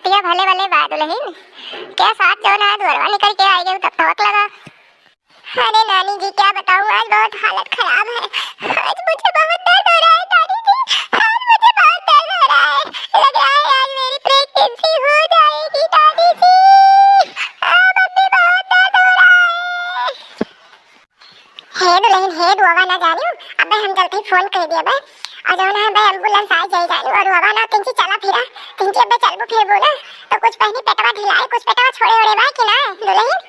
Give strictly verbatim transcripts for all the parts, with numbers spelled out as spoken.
तिया भले भले बा दुलहिन, क्या साथ जौन है दुअरवा निकल के आइ गयू तब तवक लगा। अरे नानी जी, क्या बताऊं, आज बहुत हालत खराब है। आज मुझे बहुत दर्द हो रहा है नानी जी, आज मुझे बहुत दर्द हो रहा है। लग रहा है आज मेरी प्रेगनेंसी हो जाएगी नानी जी। आ, मम्मी, बहुत दर्द हो रहा है। हे दुलहिन, हे दुआवा ना जानियो, अबे हम चलते ही फोन कइ दिया बे। और जौन है बे एम्बुलेंस आइ जाए जानियो, और दुआवा ना तिनची चला फिरा, तिनची अबे चलबू फिरबू ना, तो कुछ पहनी पेटवा ढिलाए, कुछ पेटवा छोड़े ओड़े बा कि ना दुलहिन?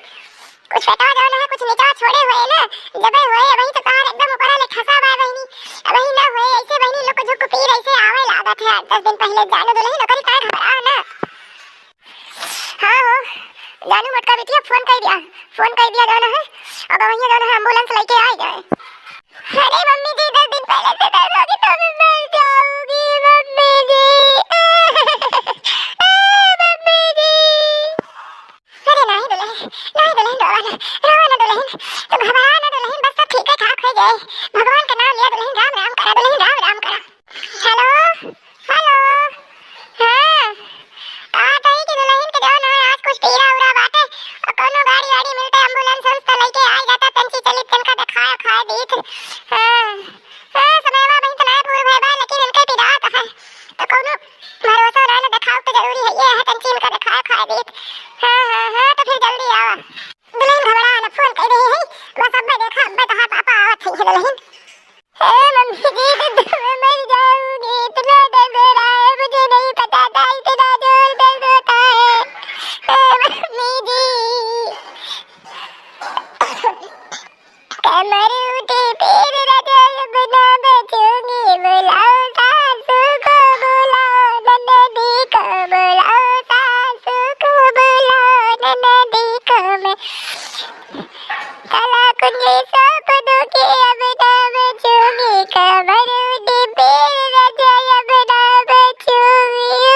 कुछ पेटवा जौन है कुछ नीचवा छोड़े हुए ना, जबे हुए अबही तो तोहार एकदम ऊपरा ले खसा बा बहिनी, अबही ना हुए ऐसे बहिनी लुक झुक पीर ऐसे आवे लागत है आठ दस दिन पहिले जानियो दुलहिन, ओकरी काहे घबरा ना। हाँ हो, जानू मोटका बिटिया फोन कइ दिया, फोन कइ दिया जौन है, अब वहीं जौन है एम्बुलेंस लइके आइ जाए। अरे मम्मी जी, दस दिन पहिले से दर्द होगी तो मैं मर जाऊंगी मम्मी जी। ए मम्मी जी। अरे नाहीं दुलहिन, नाहीं दुलहिन, रोवा ना, रोवा ना दुलहिन, तू घबरा ना दुलहिन, बस सब ठीक है ठाक होइ जाए। भगवान का नाम लिया दुलहिन, राम राम करा दुलहिन, राम राम करा। हेलो, हेलो। हाँ, कहत हई कि दुलहिन के जौन है आज कुछ पीरा उरा बाटे, और कौनो गाड़ी वाड़ी मिलते एम्बुलेंस उम्स तो लइके आइ जाता, तंची चली तनका देखाए उखाए दीत। हाँ, हाँ, समयवा बहिन तो नाय पूर भय बा, लेकिन इनके पीरा तो है, तो कौनो भरोसा ना, ना देखाओ तो जरूरी है, ये है तंची इनका देखाए उखाए दीत। हाँ, हाँ, हाँ, तो फिर जल्दी आवा। दुलहिन घबरा ना, फोन कइ दे है, बस अब्बे देखा, अब्बे तोहार पापा आवत है दुलहिन। ए मम्मी जी, मैं मर जाऊंगी, इतना दर्द हो रहा है, मुझे नहीं पता था इतना जोर दर्द होता है। ए मम्मी जी। कमर उठे पीर राजा, अब ना बचूंगी, बुलाओ सासू को, बुलाओ ननदी को, बुलाओ सासू को, बुलाओ ननदी को मैं। काला कुंजी सौंप दूं कि अब ना बचूंगी, कमर उठे पीर राजा, अब ना बचूंगी।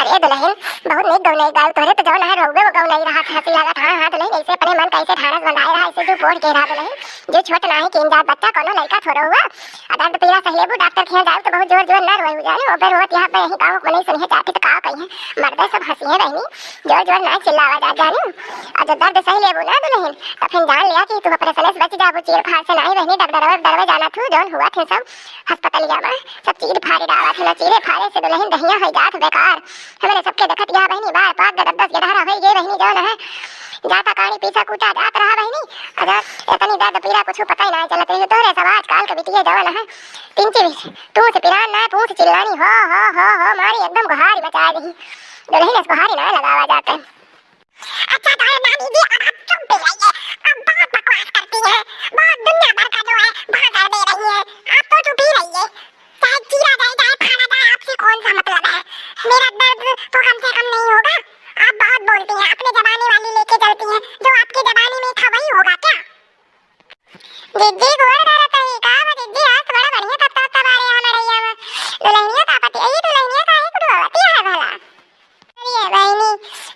अरे दुलहिन, बहुत नीक गौनई गाऊ, तोहरे तो जौन है रोवे वो गौनई रहा, हंसी लागत। हाँ, हाँ दुलहिन, ऐसे अपने मन का ऐसे ढाढ़स बंधाए रहा, ऐसे जो बोल के रहा दुलहिन, जो छोट नाहीं कीन जात बच्चा, कौनो लइका थोड़ो हुआ। आ दर्द पीरा सह लेबू, डॉक्टर के यहाँ जाऊ तो बहुत जोर जोर ना रोए जाने, ओबे रोवत यहाँ पे यहीं गाँव को नहीं सुनिए चाहती तो का कही है, मर्दे सब हंसी है बहिनी, जोर जोर ना चिल्लावा जा जाने। आ जब दर्द सह लेबू ना दुलहिन, तो फिर जान लिया कि तू ऑपरेशन से बच जाबू, चीर फाड़ से नाहीं बहिनी, डगडरवे डरवे जाना थू, जौन हुआ थे सब अस्पतालिया में, सब चीर फाड़ डावा थे ना, चीरे फाड़े से दुलहिन दहिया हो जात बेकार। हमरे सबके देखत यहाँ बहिनी बार पाक दस दस के धारा हो गए बहिनी, जौन है जाता कानी पीछा कूटा जात रहा बहिनी। अगर इतनी दर्द पीरा कुछ पता ही ना चलत रही, तोहरे सब आजकल के बिटिया जवन है, पिंची भी तू से पिरान ना, तू से चिल्लानी, हो, हो, हो, हो, मारी एकदम गुहारी मचा रही। दुलहिन इस गुहारी ना लगावा जाते। अच्छा तो है नानी जी, अब आप चुप भी रहिए, आप बहुत बकवास करती हैं, बहुत दुनिया भर का जो है भाषण दे रही हैं, आप तो चुप ही रहिए। चाहे चीरा जाए, चाहे फाड़ा जाए, आपसे कौन सा मतलब है? मेरा दर्द तो कम से कम नहीं होगा। आप बहुत बोलती हैं, अपने जमाने वाली लेके चलती हैं, जो आपके जमाने में था वही होगा क्या? जिज्जी गोड़ धरत हई का बा जिज्जी, आज तो बड़ा बढ़िया तत्ता उत्ता बारे यहाँ मड़ैया में। दुलहिनिया का पति, अई दुलहिनिया काहे कुछ रोवती है भला? अरे बहिनी,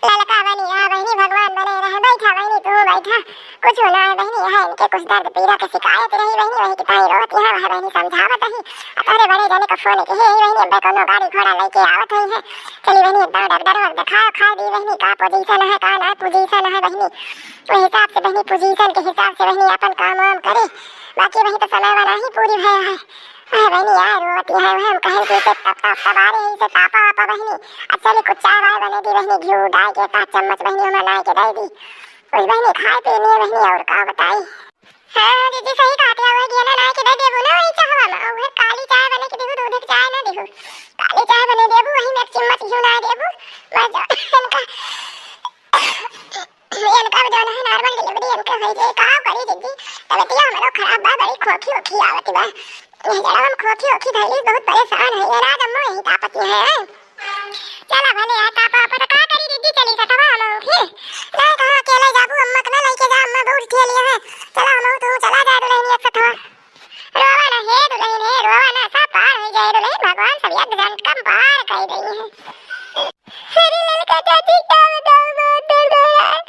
ललका बनी, हाँ बहिनी, भगवान बने रहे। बैठा बहिनी, तू बैठा, कुछ ना है बहिनी, यहाँ इनके कुछ दर्द पीरा के शिकायत रही बहिनी, वही के ताई रोवत यहाँ वह बहिनी समझावत रही। आ तोहरे बड़े जने का फोन के, हे बहिनी, अबे कौनो गाड़ी घोड़ा लेके आवत हुई है। चली बहिनी, एकदम डॉक्टर और दिखाओ, खा दी बहिनी, का पोजीशन है, का ना पोजीशन है बहिनी। वही हिसाब से बहिनी, पोजीशन के हिसाब से बहिनी अपन काम वाम करे। बाकी बहिनी तो समय वाला ही पूरी भय है। अरे बहिनी यार, रोवत यहाँ है, हम कहें कि इसे तब, तब, तब आ रहे हैं, इसे तापा वापा बहिनी। अच्छा, ले कुछ चाय वाय बने दी बहिनी, घी डाल के एक आध चम्मच बहिनी हमें लाए के दे दी। वही बहिनी खाए पी लिए बहिनी, और का बताई। हाँ, हाँ, दीदी सही कहते हैं, वही घी ना लाए के दे देबू ना, वही चाहवा में, और काली चाय बने के देबू, दूध के चाय ना देबू, काली चाय बने देबू, वही में एक चम्मच घी ना देबू, बस जो इनका इनका जौन है normal delivery इनके होई जाई, का करी दीदी, तबीयतिया हमरो खराब बा, बड़ी खोखी ओखी आवत बा। ये जरा हम खोखी ओखी धइली, बहुत परेशान है, ये राज अम्मा यही तापति है। चला भले है तापा, पर का करी दीदी, चली सथवा हम उठी। नहीं कहाँ अकेले जाबू, अम्मा के ना लेके जा, अम्मा बहुत ठेली है। चला हम तू चला जा दुलहिनिया सथवा। रोवा ना हे दुलहिन, हे रोवा ना, सब पार होइ जाए दुलहिन, भगवान सब एक झटका में पार कर देई है। अरे ललका चाची, क्या बताऊं, बहुत दर्द हो रहा है।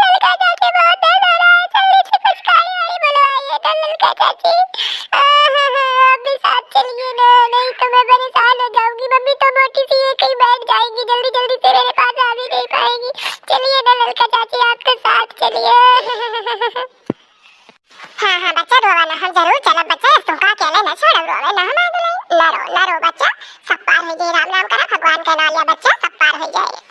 ललका चाची, बहुत दर्द हो रहा है, जल्दी से कुछ गाड़ी वाड़ी बुलवाइए तो ललका चाची। अभी साथ चलिए ना, नहीं तो मैं परेशान हो जाऊंगी। मम्मी तो मोटी सी है, कहीं बैठ जाएगी, जल्दी जल्दी से मेरे पास आ भी नहीं पाएगी। चलिए ना ललका चाची, आप तो साथ चलिए। हाँ हाँ बच्चा, रोवा ना, हम जरूर चलब बच्चा, तुमका अकेले ना छोड़ब, रोवे ना हम आगे नहीं। ना रो, ना रो बच्चा, सब पार हो जाए, राम नाम करा, भगवान का नाम लिया बच्चा, सब पार हो जाए।